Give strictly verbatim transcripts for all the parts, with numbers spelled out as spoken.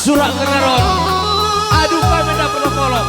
Surak Kenaron, adu kami ndak perlu kolom.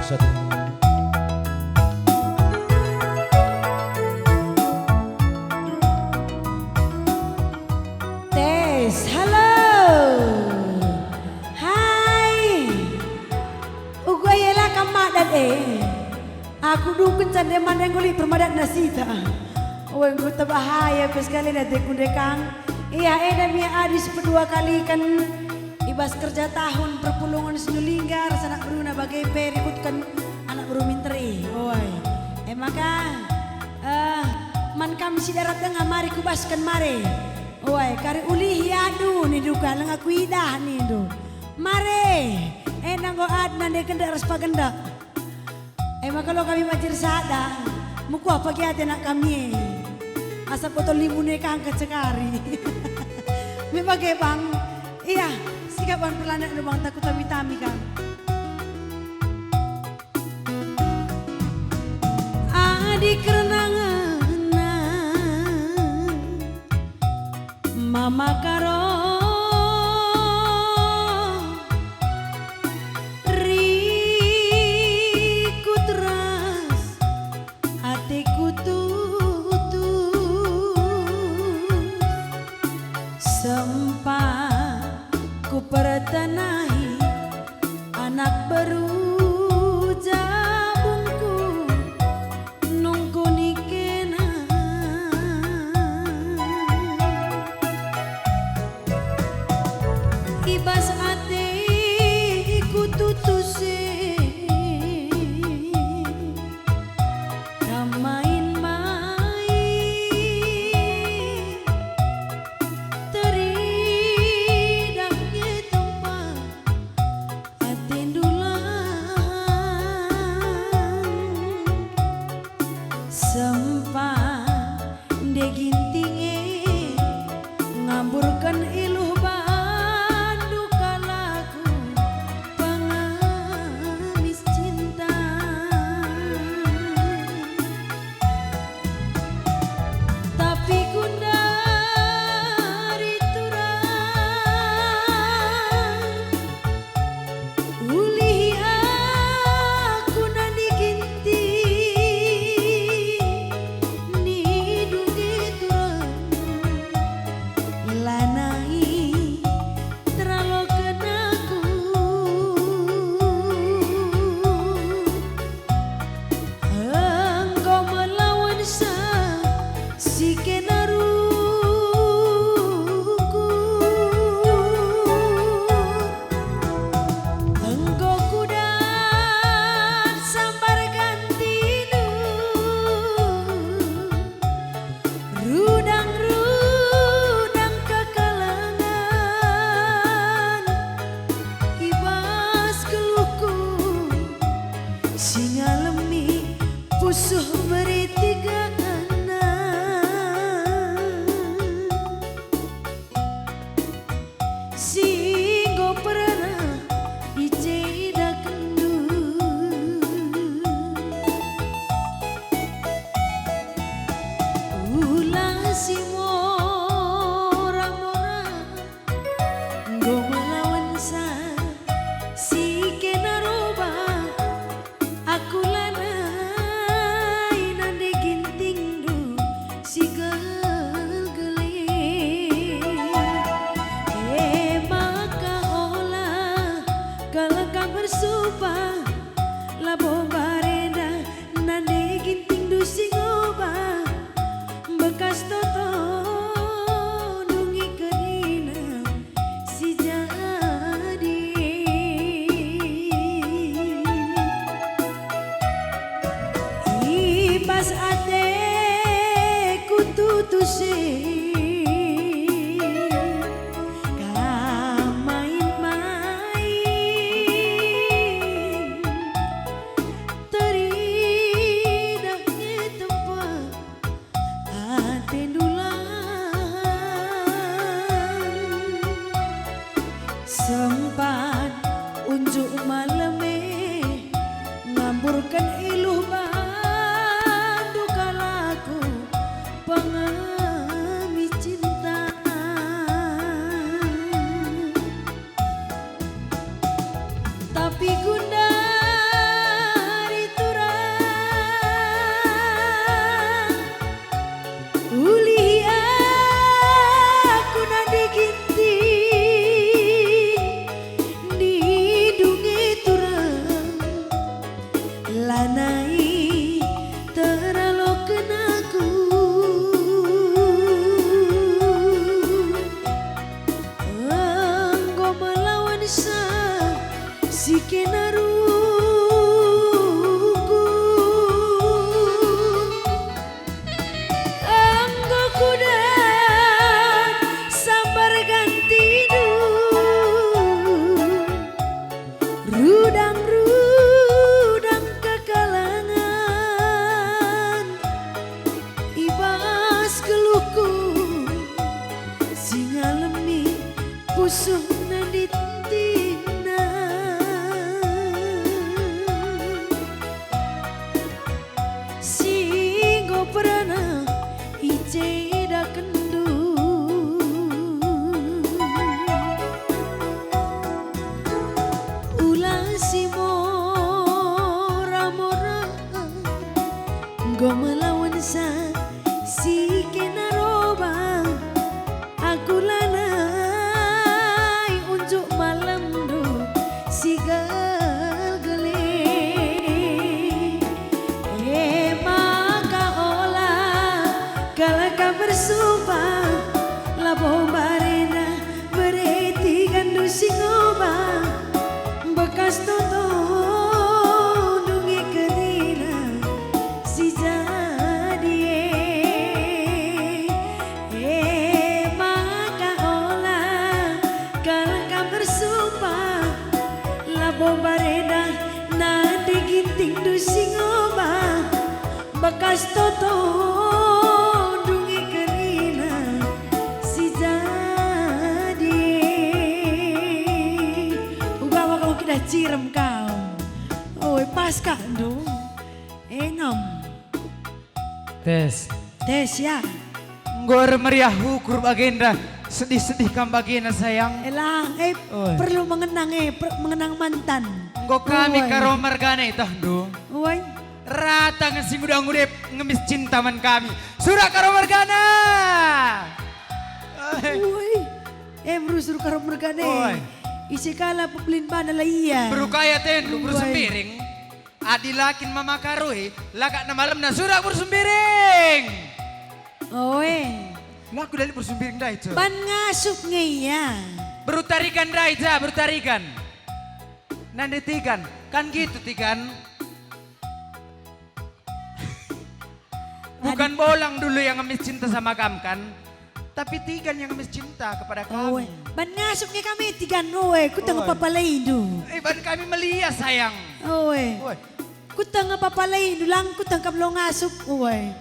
Satu. Tes, halo. Hai. Uga ia la kam madat e. Aku dungken cande mande nggo lit permadatna sita. Ue, enggo tebah ia pe sekali nate kunde kang. Ia enda me adi si pedua kaliken i bas kerja tahun perpulungen Sinulingga ras anak beruna bage pe rikutken anak beru minter i. Ue. E maka, eh, man kam si darat denga mari kubasken mare. Ue, kari ulihi adu nindu ka, langa kuidah nindu. Mare, enda enggo ad nande kendak ras pagenda. E maka lo kami banjir sada, mukuah pagi ate anak kami e. Asa poto limbun e kang kecekari. Me bage bang, ia, sikap ban perlandak bang takut tami-tami kang. Adi kerna ngena mama karo rikut ras ateku tutus, sempat kupertenahi anak beru jabungku nungkuni kena. I bas ateku tutus e, kam main-main, teridah nge tempat. Suhna dittina si enggo pernah icidakenndu. Ula si mora-mora enggo melawensa si kena robah. Aku lanai unjuk malemndu si gelgel e. E maka ola kal kam bersumpah, labo mbarenda bere tiganndu si ngobah. Bekas toto ndungi kerina si jadi e. E maka ola kal kam bersumpah, labo mbarenda nande gintingndu si ngobah. Bekas toto ndungi kerina si jadi. Uga maka mungkin dah cirem kau. Oi, pas kak ndu. Enom. Tes. Tes ya. Enggo ermeriah ukur bagenda, sedih-sedih kam bagenda sayang. Elah, eh, oi, perlu mengenang, eh, per-, mengenang mantan. Enggo kami, oi, Karo Mergana itahndu. Oi. Rata nge si nguda-ngudep ngemis cinta man kami. Sura Karo Mergana. Oi. Eh, meru sura Karo Mergana. Oi. Ise kala pebelin bana la ia. Beru kaya tendu, beru, oi, Sembiring. Adi la kin mama Karo e, la kak na malemna sura beru Sembiring. Oi. La kudali beru Sembiring ndai, ce. Ban ngasup nge ia. Beru Tarigan ndai, ja, beru Tarigan. Nande Tigan, kan gitu, Tigan? Bukan Bolang dulu yang ngemis cinta sama kam, kan? Tapi Tigan yang ngemis cinta kepada kami. Oe. Ban ngasup nge kami, Tigan, oe, kuteng, oi, papalaindu. Eh, ban kami melias, sayang. Oe. Oi. Kuteng papalaindu, lang kuteng kam lo ngasup, oe.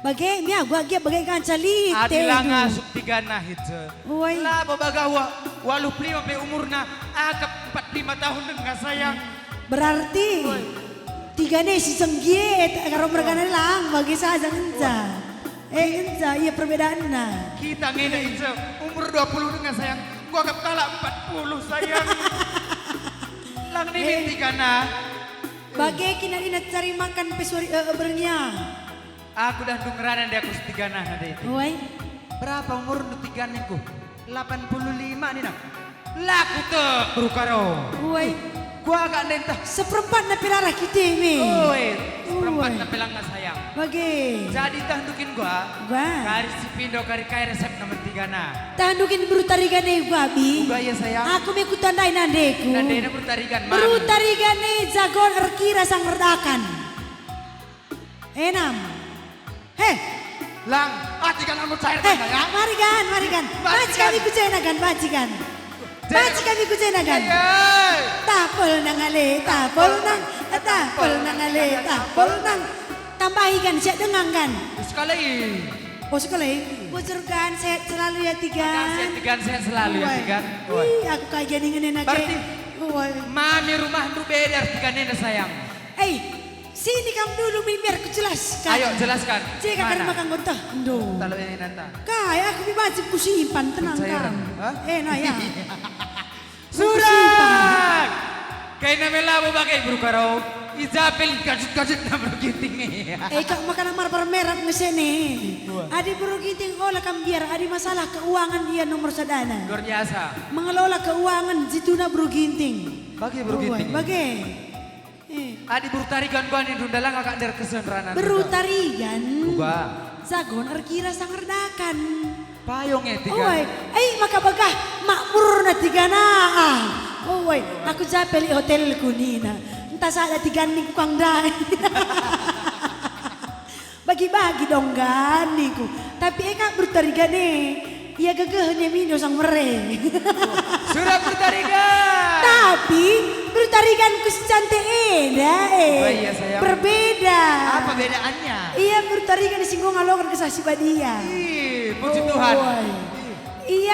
Bage, mia gua gia bage nganca lit. Adi la ngasup Tigan nahi, ce. Uai. Labo bagah wa-, waluh puluh lima pe umurna, akap empat lima tahun denga, sayang. Berarti, uai, Tigan e si senggie, Karo Mergana lang, bage saja ngenca. Uai. Eh, ngenca, ia perbedaanna. Kita ngenda, eh, ince, umur dua puluh denga, sayang. Gua akap kalak empat puluh, sayang. Lang nini, eh, Tigan ah. Bage kin adi na cari makan pe suari, eh, eh, bernia. Aku dah ndung ngerana ndai aku si Tigan ah, ndai itu. Uai. Berapa umurndu, Tigan, ningku? Delapan puluh lima nina. La kutek beru Karo. Uai. Kuagak ndai ntah. Seperempatna pe la arah kita me. Uai, seperempatna pe langa, sayang. Bage. Jadi ntah ndu kin gua? Gua. Kari si pindo, kari kai resepna man Tigan ah. Ntah ndu kin beru Tarigan e gua, Bi? Uga ia, sayang. Aku me kutandai nandeku. Nandena beru Tarigan, beru Tarigan e jagon erkira sang erdakan. Enam. He. Lang, ah, Tigan, anu cair, eh, kan, ya? Mari, Gan, mari, Gan. Mari, banci kami ku jena, Gan, banci, Gan. Banci kami ku jena, Gan. Iya, iya. Tapel nang ale, tapel nang, tapel nang ale, tapel nang. Tambahi, Gan, siap dengang, Gan. Sekali. Oh, sekali. Bujur, Gan, sehat selalu ya, Tigan. Makasih ya, Tigan, sehat selalu ya, Tigan. Ih, aku kaget nih ngene nake. Berarti mami rumahndu beda Tigan enda, sayang. Eh, sini kam dulu, Min, biar kujelaskan. Ayo, jelaskan. Jika kan makan gotah, ndo. Kalau ini nanta. Kai, aku mi wajib kusimpan, tenang kam. Hah? Eh, nah, ya. Sudah! Kaina me labo bage beru Karo. I ja pe lit kajut-kajutna beru Ginting e. Eh, kak makanan marbar merap ngesene. Wah. Adi beru Ginting ola kam biar, adi masalah keuangan ia nomor sadana. Luar biasa. Mengelola keuangan jituna beru Ginting. Bage beru Ginting. Bage. Eh. Adi beru Tarigan gua nindu ndai lang akak nderkesen ranan. Beru Tarigan. Uga. Jagon erkira sang erdakan. Payung e, Tigan. Oi, ai maka bagah makmurna Tigan ah. Oi, aku ja pe lit hotelku nina. Ntah sada Tigan ningku kang ndai. Bagi-bagi dong, Gan, ningku. Tapi e kak beru Tarigan e, ia gegeh nye mindo sang mere. Sudah beru Tarigan. Tapi beru Tarigan ku si cantik enda, eh. Oh, iya, sayang. Berbeda. Apa bedaannya? Ia beru Tarigan si enggo ngaloken Kesah Si Badia. Ih, puji Tuhan. Oi. Ia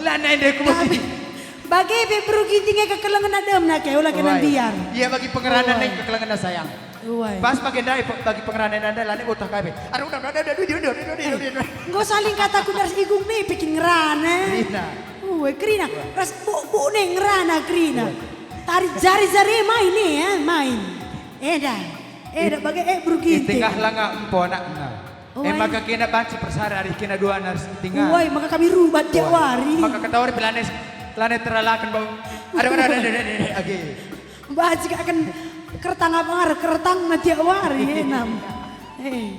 Lanai ndai ku. Tapi bage pe beru Ginting e kekelengen ademna ke, ola kena mbiar. Iya, bagi pengerana ndai kekelengenna, sayang. Uai. Pas bage ndai pe-, bagi pengerana ndai lanai botah kai pe. Aduh, udah, udah, udah, udah, udah, udah, udah, udah, udah. Enggo saling kata ku daras igung ne pe kin ngerana. Kerina. Uai, kerina. Ras buk-buk ne ngerana kerina. Uai. Tari jari-jari main e, ya, main. Eda. Eda bage e beru Ginting. I tengah langa empo anakna. Uai. E maka kena banci persada arih kena duana ras i tengah. Uai, maka kami rubat tiap wari. Maka ketawari pe lanai, lanai teralaken bau. Ada, ada, ada, ada, ada, ada, age. Banci ka akan kertang apa ngar-, kertangna tiap wari, e, nam. Eh.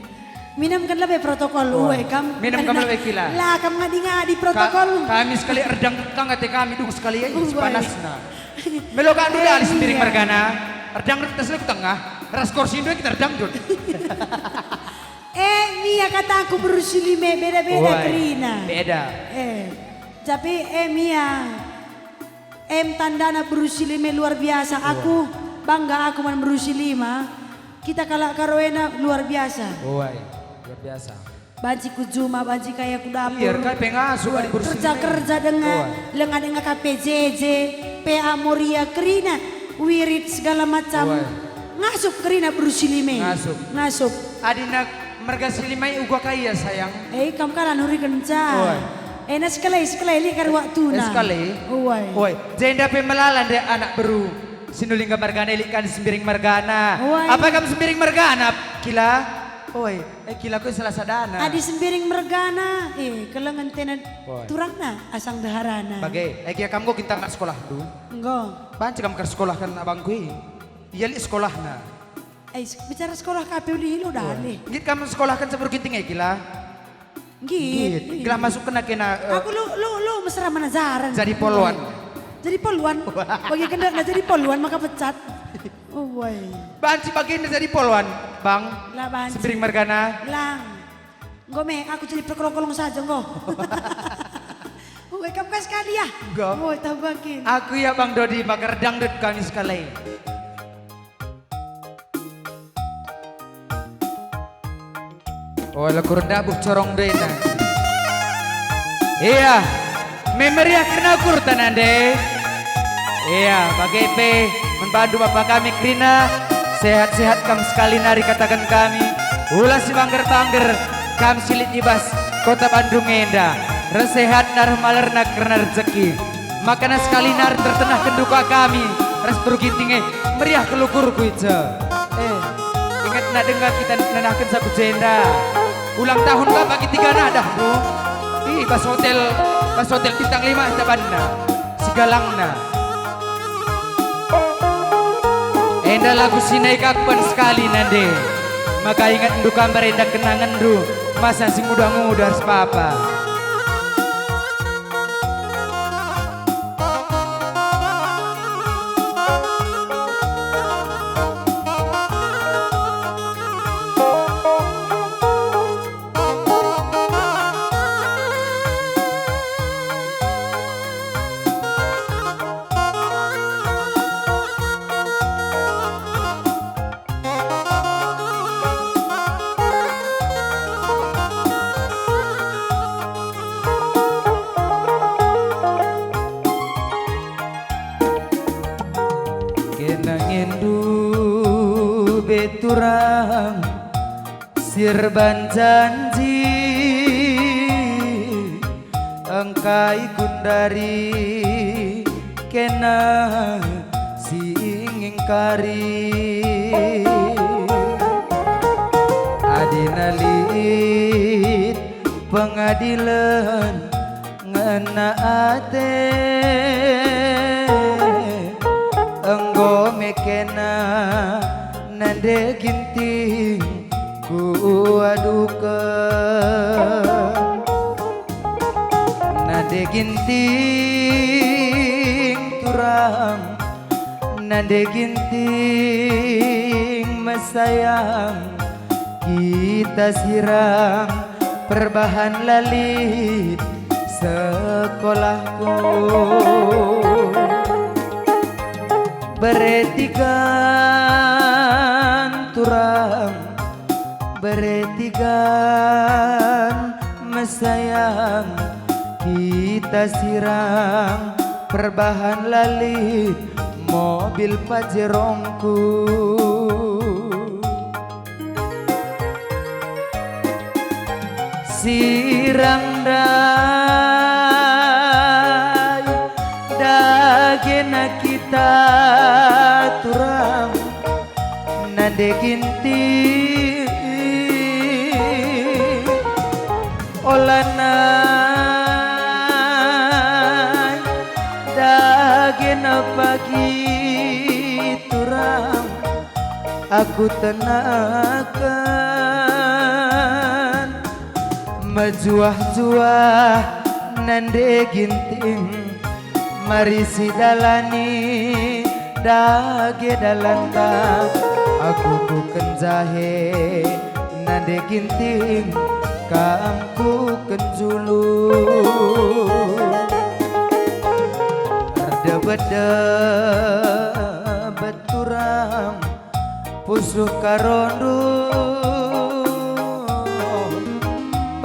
Minum kan lebe protokol, uai, kam. Minum kam lebe kila. La, kam ngadi-ngadi protokol. Ka-, kami sekali erdang kang ate kami dung sekali, e, uai. Sepanasna. Melo ka ndu dali Sembiring mergana. Erdang rut tas ku tengah. Ras kursi ndu kita erdang dut. Eh, Mia kataku beru si lima, beda-beda kerina. Beda. Eh, tapi, eh, Mia, em tandana beru si lima luar biasa. Aku bangga aku man beru si lima. Kita kalak Karo ena luar biasa. Uai, luar biasa. Banci ku juma, banci kai ku dapur. Iya, kai pe ngasup adi beru si lima. Kerja-kerja denga, lenga-denga K P J J, P A Moria kerina, wirit segala macam. Uai. Ngasup kerina beru si lima. Ngasup. Ngasup. Adina merga si lima i uga kai ya, sayang? Eh, kam kala nurikenca. Uai. Eh, na sekalai, sekalai lit kari waktuna. Eh, sekalai. Uai. Uai, jenda pe melala nde anak beru. Sinulingga mergana, ilik kan Sembiring mergana. Uai. Apa kam Sembiring mergana, kila? Uai, eh, kila ku salah sadana. Adi Sembiring mergana, eh, kelengen tena turangna asang ndeharana. Bage, eh, gia kam enggo kin tamat sekolah, du? Enggo. Banci kam ka sekolahken abangku i. Ia lit sekolahna. Ai, s-, bicara sekolah ka pe ulih lo dali. Nggit kam sekolahken si beru Ginting e kila? Nggit. Nggit. Gelah masuk kena kena, eh, aku lo, lo, lo mesra mana jaran. Jadi polwan. Jadi polwan. Bagi kena jadi polwan maka pecat. Oh, woi. Banci bagenda jadi polwan, Bang. La banci. Sembiring mergana. Lang. Enggo me, aku jadi perkolong-kolong saja, enggo. Woi, kam kan sekali ya? Enggo. Woi, tahu gua kin. Aku ya, Bang Dodi, maka erdangdut kami sekali. Oh, laku rendabuh corong dena. Iya, me meriah kerna ukurta nande. Iya, bage pe man bandu bapa kami kerina, sehat-sehat kam sekali nari kataken kami. Ula si bangger-bangger kam si lit i bas kota Bandung enda, reh sehat nareh malerna kerna rejeki. Makana sekalina tertenahken duka kami ras beru Ginting e, meriah kal ukurku ica. Eh, ingetna denga kita nenahken saku jenda. Ulang tahun ka bagi tiga nadah, Bu. Ih, bas hotel, bas hotel bintang lima tabanna. Sigalangna. Enda lagu si nai ka kuban sekali nande. Maka ingetndu ka mbarenda kenangenndu masa si nguda-nguda ras bapa. Kenangendu be turang si erban janji, engkai kundari kena si ngingkari. Adina lit pengadilen ngena ate, enggo me kena nande Ginting kuaduken. Nande Ginting turang, nande Ginting mesayang, kita sirang perbahan la lit sekolahku. Beretikan turang, beretikan mesayang, kita Kita sirang perbahan la lit mobil Pajerongku. Sirang ndai dage na kita turang. Nande Ginting, olanai dage na pagi turang aku tenaken. Mejuah-juah Nande Ginting, mari sidalani dage dalanta. Aku kuken jahe, Nande Ginting, kam kuken julu. Erdebet-debet turang pusuh karondu,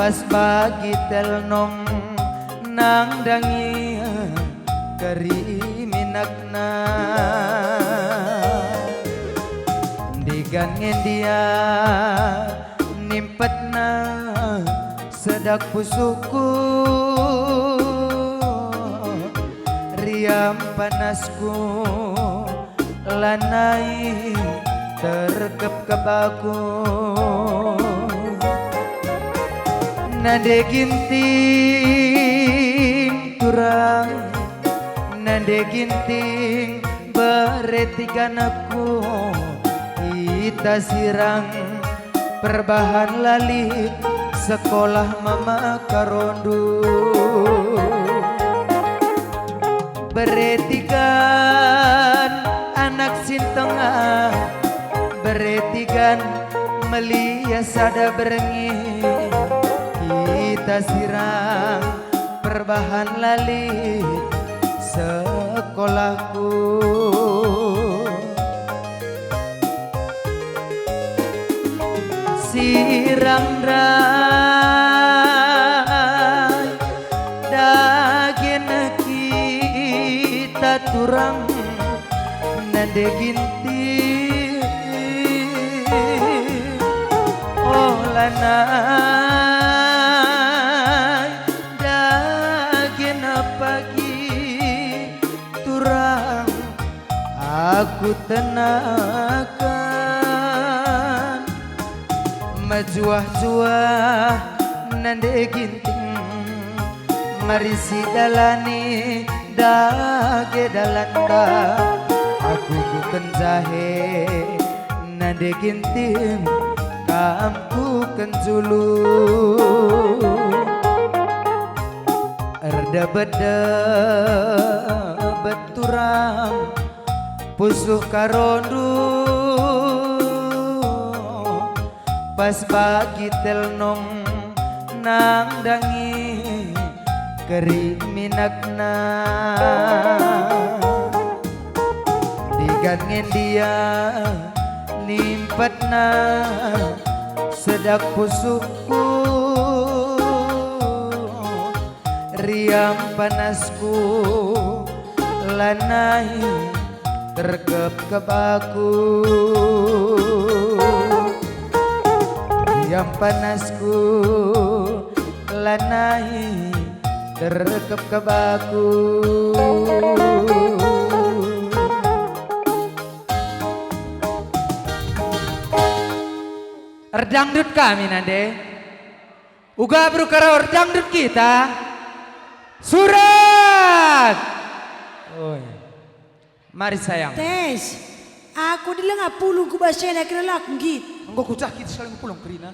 pas bagi telnong nandangi keri minakna. Ndigan ngendia nimpetna sedak pusuhku, riam panasku lanai terkepkep aku. Nande Ginting turang, Nande Ginting bereti ganapku, kita sirang perbahan la lit sekolah mama karondu. Bereti gan anak sintengah, bereti gan melia sada berngi, kita sirang perbahan la lit sekolahku. Sirang ndai dage na kita turang, Nande Ginting, olanai dage na pagi turang aku tenaken. Mejuah-juah Nande Ginting, mari sidalani dage dalanta. Aku kuken jahe, Nande Ginting, kam kuken julu. Erdebet-debet turang pusuh karondu, pas bagi telnong nandangi keri minakna. Ndigan ngendia nimpetna sedak pusuhku, riam panasku lanai terkepkep aku. Riam panasku lanai terkepkep aku. Erdangdut kami, Nande. Uga beru karo erdangdut kita. Surat! Oi. Mari, sayang. Tes. Aku dilanga pulung ku bas enda kira lak nggit. Enggo kucah kita saling pulung kerina.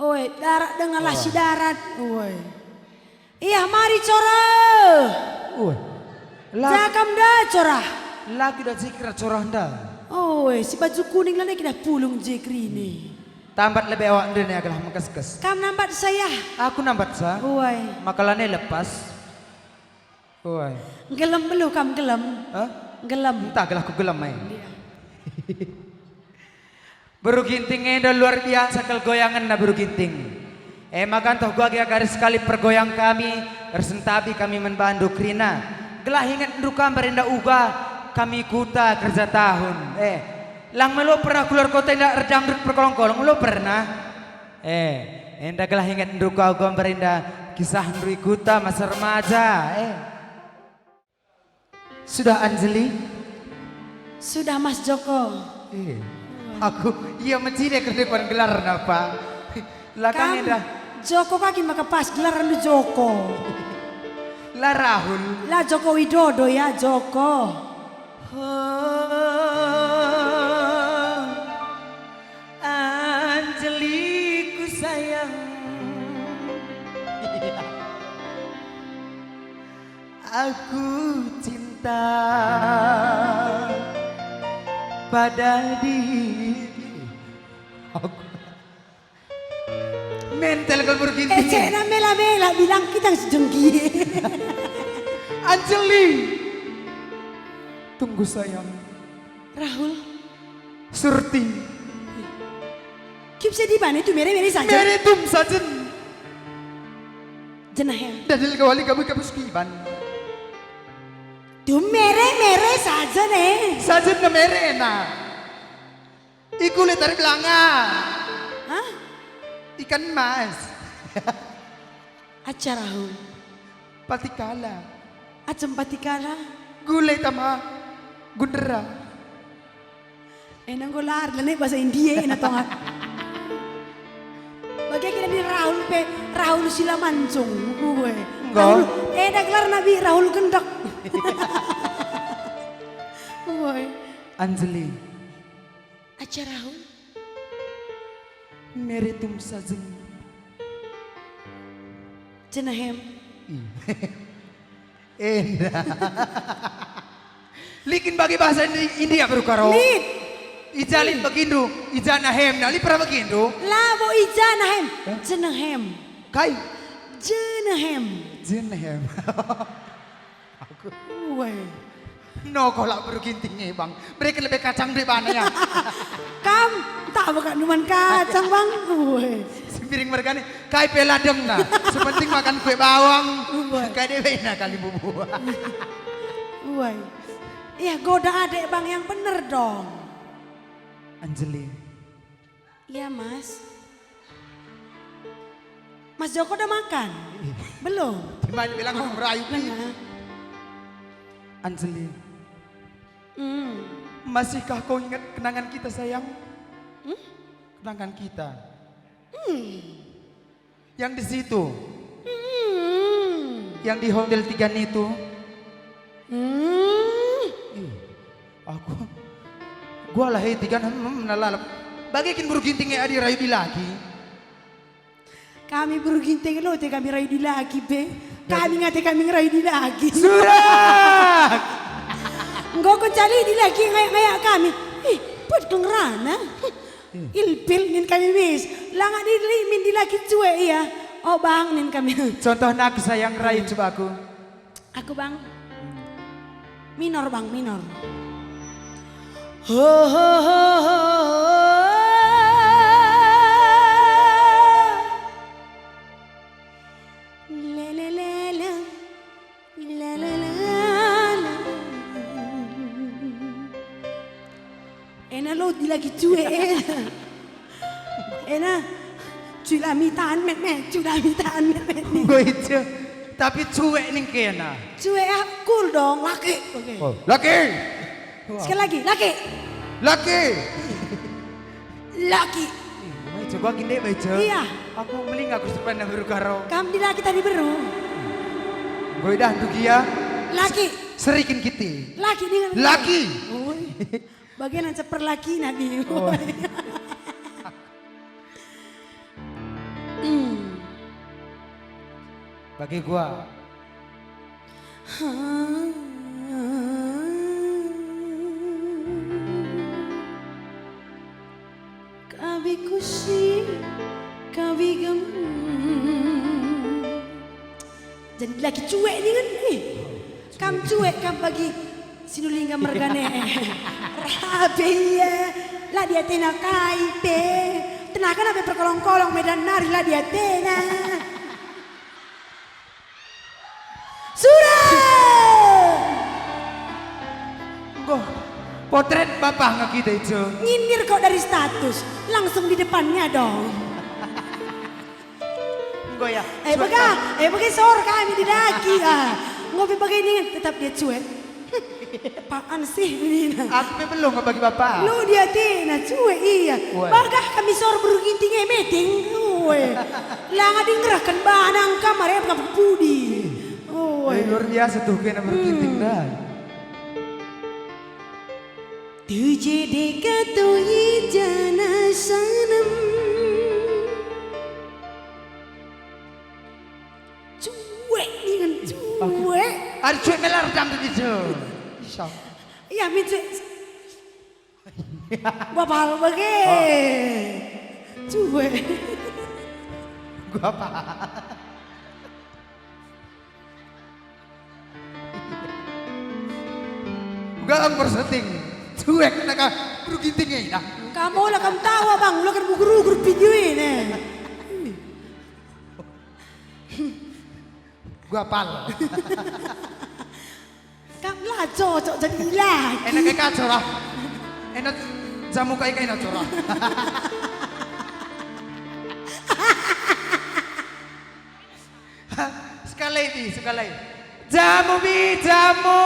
Oi, darat denganlah si darat. Oi. Iya, mari corah. Oi. La- Jakam da corah. Lagi da jikira corah nda. Oi, si baju kuning lana kita pulung jikrini. Tambat lebe awak ndene adalah mengkeskes. Kam nambat saya. Aku nambat sa. Oi. Maka lane lepas. Oi. Gelem beluh kam gelem. Hah? Gelem. Entah gelah ku gelem, eh. Iya. Beru Ginting enda luar biasa kal goyangenna, Beru Ginting. E maka ntah uga gia kari sekali pergoyang kami, ersentabi kami man bandu kerina. Gelah ingetndu ka mbarenda uga kami kuta kerja tahun. Eh, lang melo pernah keluar kota enda erdangdut perkolong-kolong, melo pernah? Eh, enda gelah ingetndu ka uga mbarenda kisahndu i kuta masa remaja. Eh. Sudah, Anjeli? Sudah, Mas Joko. Eh, aku, ia mecine kerdepan gelarna, Pak. Lakang Kam enda. Joko kaki maka pas gelarndu Joko. La Rahul. La Joko Widodo ya, Joko. Oh, Anjeliku sayang. Aku cinta pada diri. Aku mental kal berginti. Eh, cekna mela-mela bilang kita sejenggi. Anjeli. Tunggu sayang. Rahul. Surti. Kim sedih bana itu mere-mere saja. Mere tum sajen. Jenahem. Dadil kawali kabu kabu skiban. Tu mere-mere saja ne. Sajen ne mere na. Iku le tarik belanga. Hah? Ikan mas. Acarahum. Patikala. Acem patikala. Gule tama. Gundera. Ena enggo lar lene bahasa India ena tonga. Bagi kira di Rahul pe, Rahul Silamancung. Gue. Enggak. Rahul, eda gelar Nabi Rahul Gendek. Gue. Anjeli. Acarahum. Mere tum sajen. Jenahem. Ih. Enda. Likin bagi bahasa Indi-, India beru karo. Lit. Ija lit bagindu, ija nahem. Nah, lit pernah bagindu? Labo ija nahem. Eh? Jenahem. Kai? Jenahem. Jenahem. Aku. Weh. No, kolak beru Ginting e, Bang. Bereken lebe kacang deh bana ya. Kam, tak bakak numan kacang, Bang. Weh. Sempiring mergane, kai pe ladengna. Sepenting makan kue bawang. Weh. Kai dewena kali bubuha. Weh. Iya, goda adek, Bang, yang bener dong. Anjeli. Iya, Mas. Mas Joko udah makan? Belum? Tiba bilang aku merayu ki. Lengah. Anjeli. Hmm. Masihkah kau ingat kenangan kita, sayang? Hmm? Kenangan kita. Hmm. Yang di situ. Hmm. Yang di Hotel Tigan itu. Hmm. Ih, aku. Gua lah hei Tigan, hmm, nalalap. Bage kin beru Ginting e adi rayu dilaki. Kami beru Ginting lo te kami rayu dilaki pe. Kami ngate kami ngerayu dilaki. Surak! Enggo kencali dilaki ngayak-ngayak kami. Ih, put kengerana. Ilpil nin kami mis. Langa dili min dilaki cuek ia. Oh, Bang, nin kami. Contohna aku sayang rai coba aku. Aku, Bang. Minor, Bang, minor. Ho, ho, ho, ho. Le, le, le, le. La, la, la, la. Ena lo dilaki cuek, ena. Ena, cuek la mitan met-met, cuek la mitan met-met. Enggo ica, tapi cuek ning kena. Cuek ah, cool dong, laki. Oke. Oh, laki. Sekali lagi, laki. Laki. Laki. Ih, mai coba ginde, mai coba. Iya. Aku meling aku sebenarnya beru karo. Kam dilaki tadi beru. Enggo idah ndu gia. Laki. Serikin kita. Laki dengan laki. Oi. Bagian ceper laki nabi. Oh. Hmm. Bagi gua. Kabi kusi, kabi gem. Jadi laki cuek ningen, eh. Kam cuek, kam bagi Sinulingga mergane. Rabe ia, la diatena kai pe. Tenakena pe perkolong-kolong Medan nari la diatena. Sudah! Enggo, potret bapa nge kita itu. Nyindir kok dari status, langsung di depannya dong. Enggo ya. Eh, cuek bega, eh, bega sor kami di daki, ah. Enggo pe bage ningen, tetap dia cuek. Apaan sih ini? Aku pe belum ngebagi bapa. Lu dia tina, cuek ia. Wah. Bagah kami sor beru ginting e meting. Weh. La ngadi ngerahken bana engka mare apa pudi. Weh. Eh, luar biasa tuh kena beru ginting dah. Tuje deka tuhi jana sanem. Cuek ningen cuek. Ari cuek melar dam tadi tu. Isya. Iya, min cuek. Bapal bage. Oh. Cuek. Gua apa? Gua ang berseting. Cuek, naka beru ginting e, nah. Kamu lah kam tawa, Bang. Lu kan ugur-ugur video ini. Gua pal. Kam la cocok jadi laki. Enak kayak kacau lah. Enak jamu kayak kayak cocok lah. Sekali, Bi, sekali. Jamu, Bi, jamu.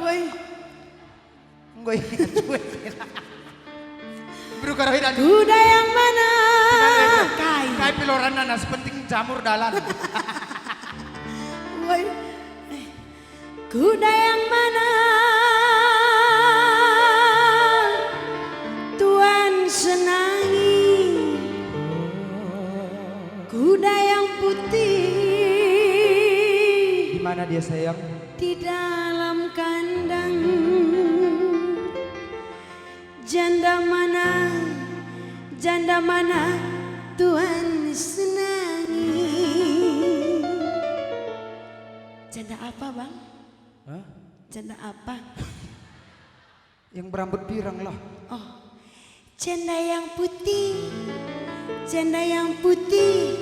Woi. Enggo inget gue. Beru karo hidan. Kuda yang mana? Kai? Kai piloran nana, sepenting jamur dalan. Woi. Kuda yang mana Tuan senangi? Kuda yang putih. Di mana dia, sayang? Di dalam kandang. Janda mana, janda mana Tuan senangi? Janda apa, Bang? Hah? Janda apa? Yang berambut pirang lah. Oh. Janda yang putih, janda yang putih,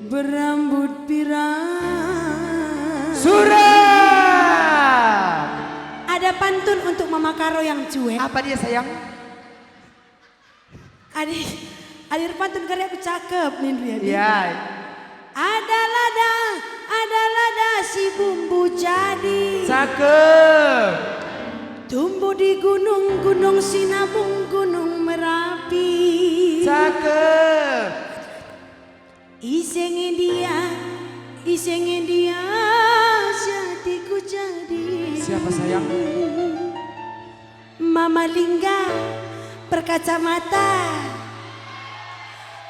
berambut pirang. Surat! Ada pantun untuk Mama Karo yang cuek. Apa dia, sayang? Adi, adi erpantun kari aku cakep, nindu ya, Bi. Iya. Ada lada, ada lada si bumbu jadi. Cakep. Tumbuh di gunung, Gunung Sinabung, Gunung Merapi. Cakep. Ise nge dia, ise nge dia, si atiku jadi. Siapa, sayang? Mama Lingga, berkacamata,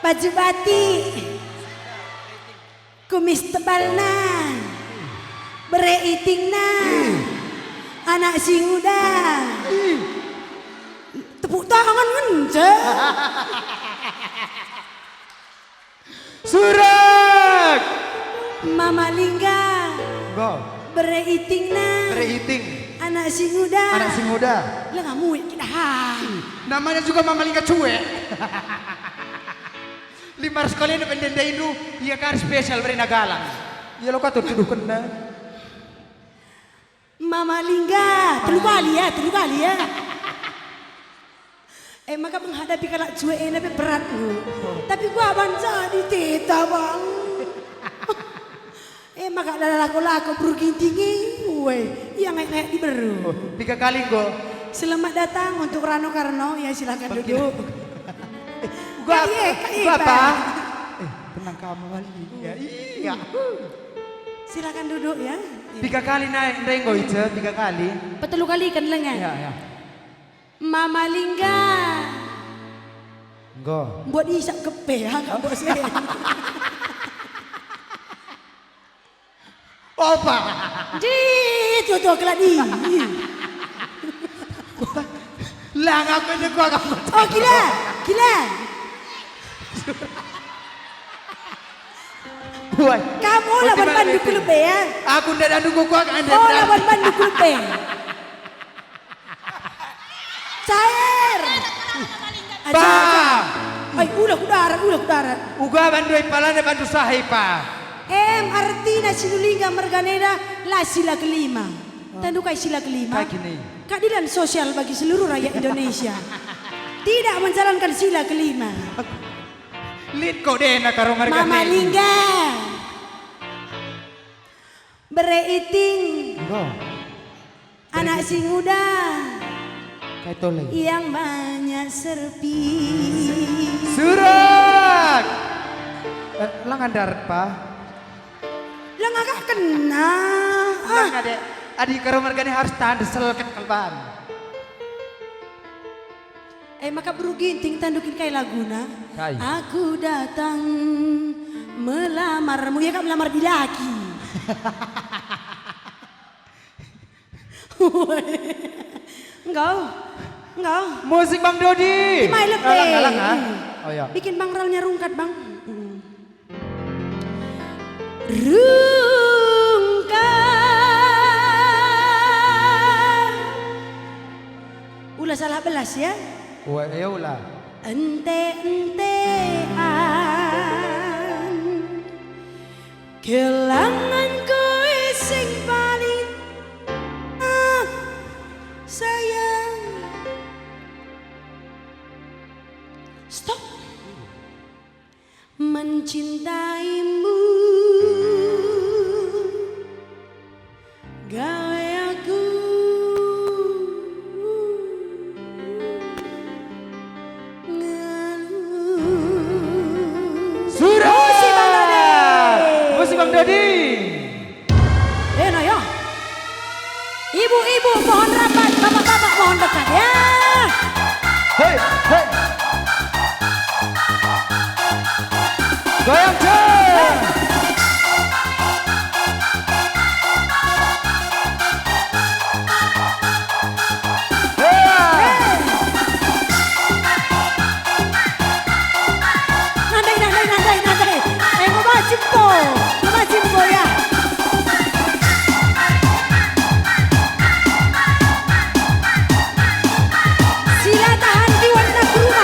baju batik, kumis tebalna, bere itingna, anak si nguda. Tepuk tangan ngenca. Surak! Mama Lingga. Go. Bere itingna. Bere iting. Anak si nguda. Anak si nguda. Lenga muik kita, ha. Namanya juga Mama Lingga cuek. Lima ratus kali ini pendendai itu, ia kan spesial bere nagalang. Ia lo kata tuduh kena. Mama Lingga, telu kali ya, telu kali ya. Eh, maka menghadapi kalak cuek enda pe berat, Bu. Tapi gua banca di teta, Bang. Eh, maka lako-lako beru ginting e, weh, ia ngayak-ngayak di beru. Oh, tiga kali enggo. Selamat datang untuk Rano Karno, ya, silakan duduk. Gua, kali, eh, kali, gua apa? Bang. Eh, tenang kamu kali. Ya, iya. Silakan duduk ya. Tiga kali naik, ndai enggo, Ica, tiga kali. Petelu kali kan lenga? Ya, ya. Mama Lingga. Enggo. Buat isap kepe, ha, kak bos, eh. Opa. Di, tuh, tuh, keladi. Lah, ngapain gua, gua. Oh, gila, gila. Woi. Kamu lawan bandu kulub e, ya? Aku ndak bandu kukuak, anda. Oh, lawan bandu kulub e. Cair. Aja, aja. Ai, ula ku darat, ula ku darat. Uga bandu ai palana bandu sahe pa. Em, artina Sinulingga merganeda la sila kelima. Tendu kai sila kelima? Kai kini? Keadilan sosial bagi seluruh rakyat Indonesia. Tidak menjalankan sila kelima. Lit kok dena karo merganeda. Mama Lingga. Bere Iting. Enggo. Anak si nguda. Kai tole? Yang banyak serpi. Surak! Eh, langa ndarat, Pa. Langa kah kena? Ah. Langa, Dek. Adi karo mergane harus tandesel kan kalban. Eh, maka beru Ginting tandu kin kai laguna? Kai? Aku datang melamarmu, ya kak melamar dilaki. Enggau, enggau. Musik Bang Dodi. Di my love. Alang, alang, ah. Hmm. Oh, ya. Bikin Bang Ralnya rungkat, Bang. Hmm. Rungkat. Ula salah belas ya. Ua, ya ula. Ente-entean. Kelangan koe sing paling, ah, sayang. Stop. Mencintaimu. Gawe aku ngeluh. Sudah! Musik Bang Dodi. Musik Bang Dodi. Eh, no, yo. Ibu-ibu mohon rapat, bapak-bapak mohon dekat, ya. Hei, hei. Goyang, Ceng. Hei. Nandai, nandai, nandai, nandai. Eh, ngebacim ko. Ngebacim ko, ya. Sila tahan di warna rumah.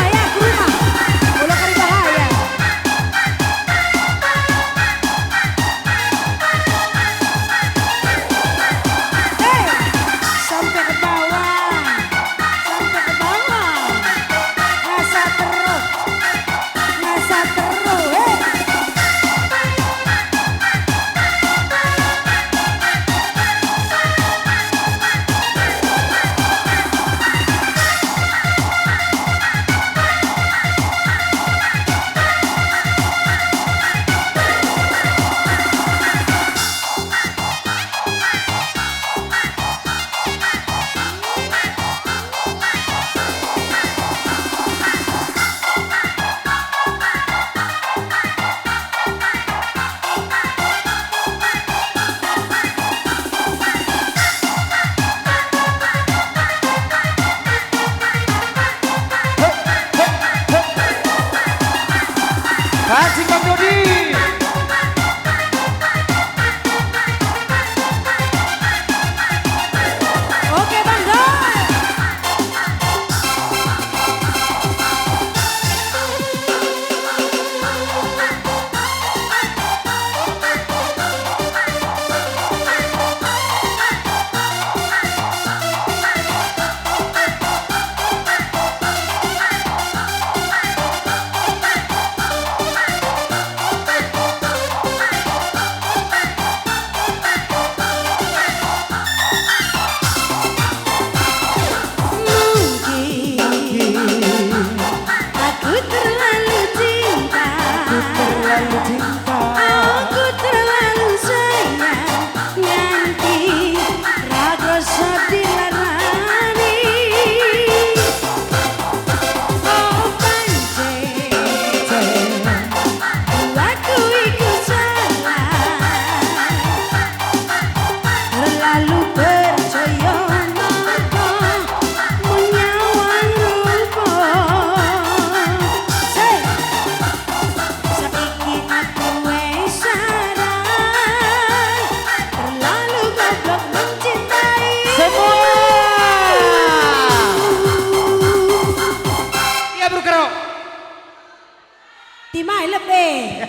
Ai lebe.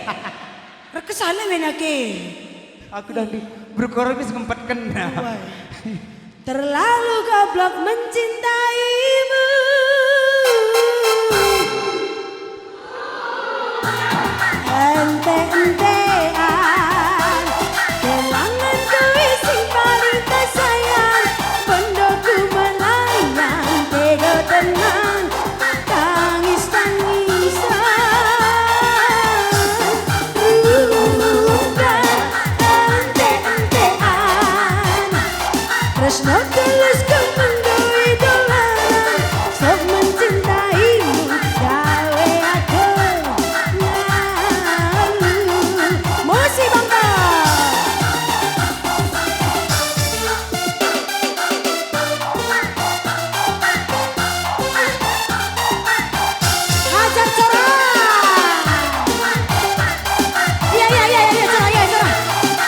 Rekesah lebe nake. Aku dah di Brukoro ini sempet kena. Wah. Terlalu goblok mencintaimu. Ente-entean, kelanganku isi paling tersayang, pendoku melayang, tego tenang, tangis-tangisan. Rungkat ente-entean, tresno tulusku mendoi dolanan, sok mencintaimu gawe aku malu. Musi bangko. Hajar Cora. Iya, iya, iya, iya, Cora, iya, Cora.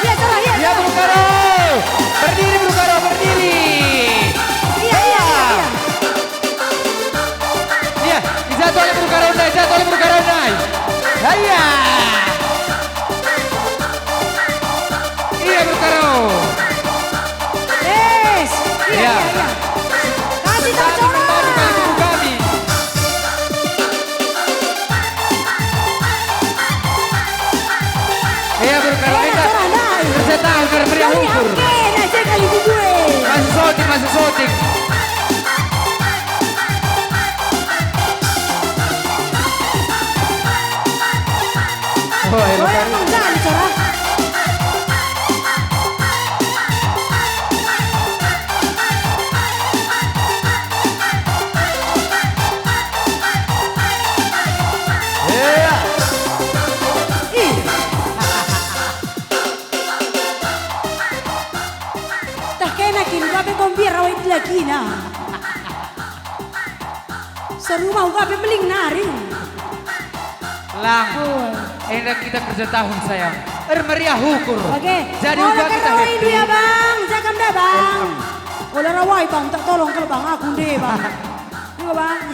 Iya, Cora, iya, iya, Cora. Brukaro. Berdiri, Brukaro, berdiri. Iya, iya, iya, iya. Iya, i ja tole Brukaro ndai, i ja tole Brukaro ndai. Iya. Iya, Brukaro. Yes. Iya, iya, iya. Kasih tahu Cora. Kami, kami, kami. Iya, Brukaro. Iya, Cora, ndai. Kerja tahu, kerja meriah ukur. Oke, nah, saya kali di gue. Masuk syuting, masuk syuting. Oh, emang jadi, Cora. Iya. Ih. Tah kena kin, gabe kombia rawai dilagina. Serumah uga pe meling nari. Lang. Oh. Enda kita kerja tahun, sayang. Ermeriah ukur. Oke. Jadi uga kita happy. Ola rawai, Bang. Jaga nda, Bang. Ola rawai, Bang. Tak tolong kalau Bang, aku nde, Bang. Juga, Bang.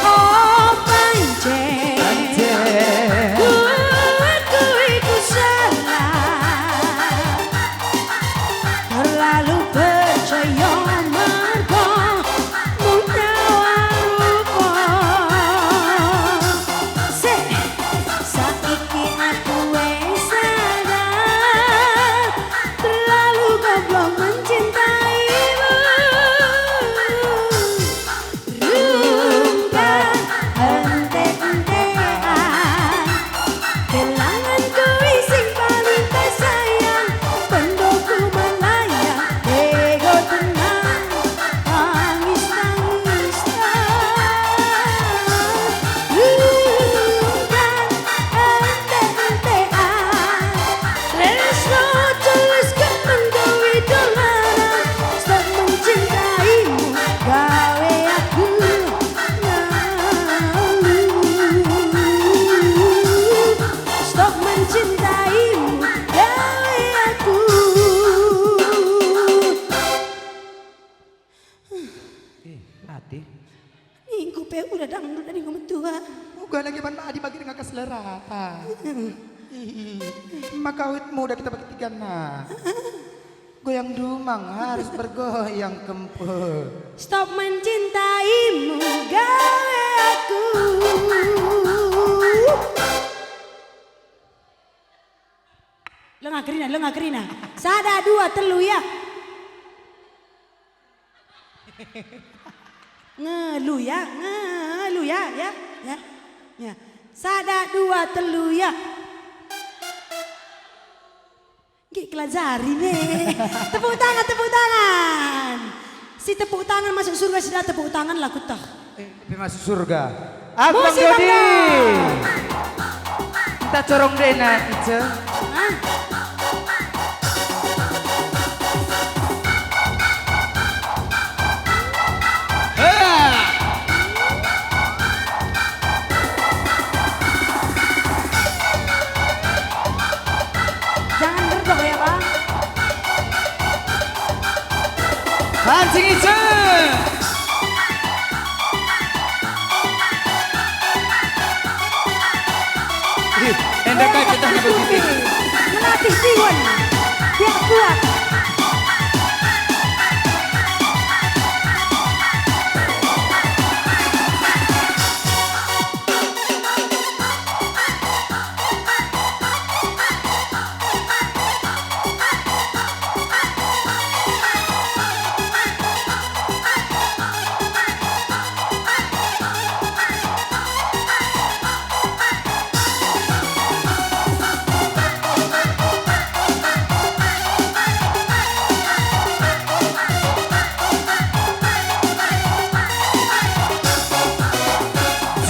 Oh, pancen. Pancen. Kuakui ku salah. Terlalu percaya mergo mudah rupa. Seh, saiki aku e sadar, terlalu goblok mencintaimu. Rungkat ente-entean, kelanganku isi paling tersayang, pendoku melayang, tego tenang, tangis-tangisan. Rungkat ente-entean, tresno tulusku mendoi dolanan, stop mencintaimu, gawe aku malu. Stop mencintaimu, gawe aku. Eh, ate. Ningku pe udah dangdut, ningku metua. Uga lagi ban adi bagi denga keselera. Ih, maka awet muda kita bagi tiga na. Goyang dumang harus bergoyang kempu. Stop mencintaimu, gawe aku. Lengah kerina, lengah kerina. Sada, dua, telu, ya. Ngelu ya, ngelu ya, ya, ya, ya. Sada, dua, telu, ya. Nggih, kelajari ne. Tepuk tangan, tepuk tangan. Si tepuk tangan masuk surga, si nda tepuk tangan lah kutah. Eh, tapi masuk surga. Abang Dodi. Kita corong dena, Ice. Hah? Jangan gerdoh ya, Bang. Pancing Ice. Melatih tiwen, biar kuat.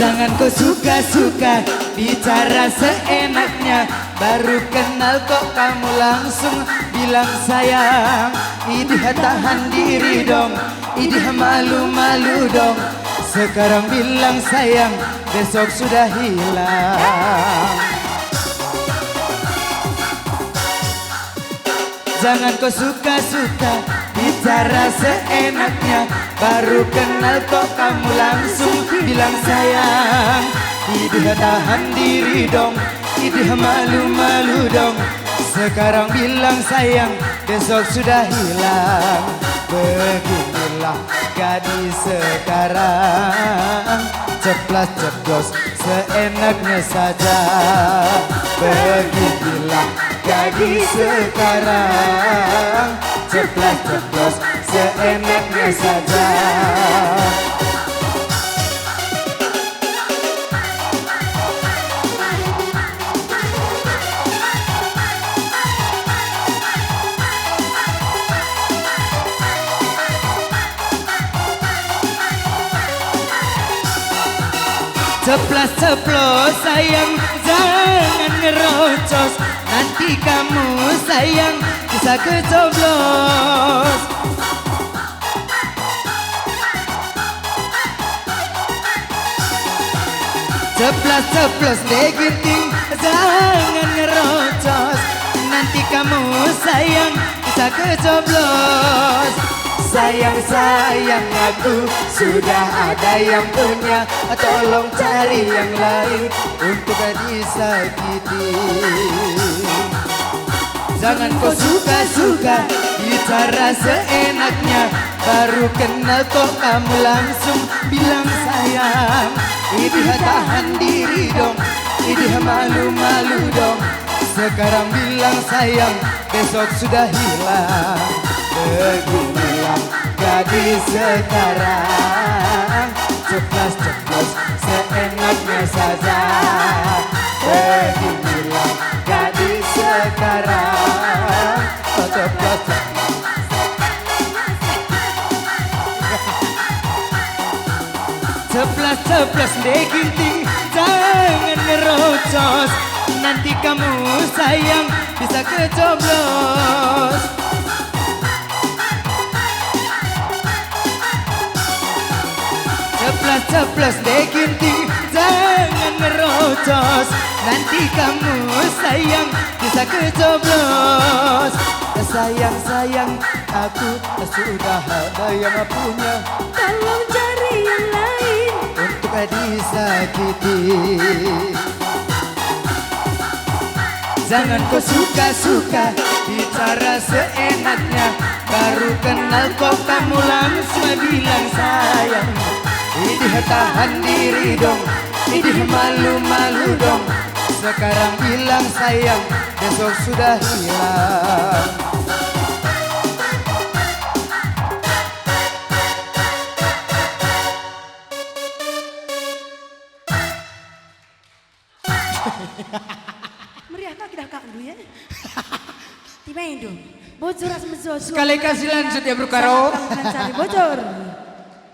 Jangan kau suka-suka bicara seenaknya, baru kenal kok kamu langsung bilang sayang. Idih, tahan diri dong, idih, malu-malu dong. Sekarang bilang sayang, besok sudah hilang. Jangan kau suka-suka bicara seenaknya, baru kenal kok kamu langsung bilang sayang. Idih, tahan diri dong, idih, malu-malu dong. Sekarang bilang sayang, besok sudah hilang. Beginilah gadis sekarang, ceplas-ceplos seenaknya saja. Beginilah gadis sekarang, ceplas-ceplos seenaknya saja. Ceplas-ceplos sayang, jangan ngerocos. Nanti kamu sayang bisa kecoblos. Ceplas-ceplos nde Ginting, jangan ngerocos. Nanti kamu sayang bisa kecoblos. Sayang, sayang, aku sudah ada yang punya. Tolong cari yang lain untuk disakiti. Jangan kau suka-suka bicara seenaknya, baru kenal kok kamu langsung bilang sayang. Idih, tahan diri dong, idih, malu-malu dong. Sekarang bilang sayang, besok sudah hilang. Beginilah gadis sekarang, ceplas-ceplos seenaknya saja. Beginilah gadis sekarang, ceplas-ceplos. Ceplas-ceplos nde Ginting, jangan ngerocos. Nanti kamu sayang bisa kecoblos. Ceplas-ceplos nde Ginting, jangan ngerocos. Nanti kamu sayang bisa kecoblos. Sayang, sayang, aku sudah ada yang punya. Tolong cari yang lain untuk disakiti. Jangan kau suka-suka bicara seenaknya, baru kenal kok kamu langsung bilang sayang. Idih, tahan diri dong, idih, malu-malu dong. Sekarang bilang sayang, besok sudah hilang. Meriah kak idah kakndu, ya? Timendu. Bojor ras mejo. Sekali kasih lanjut, ya, Bro Karo. Bojor.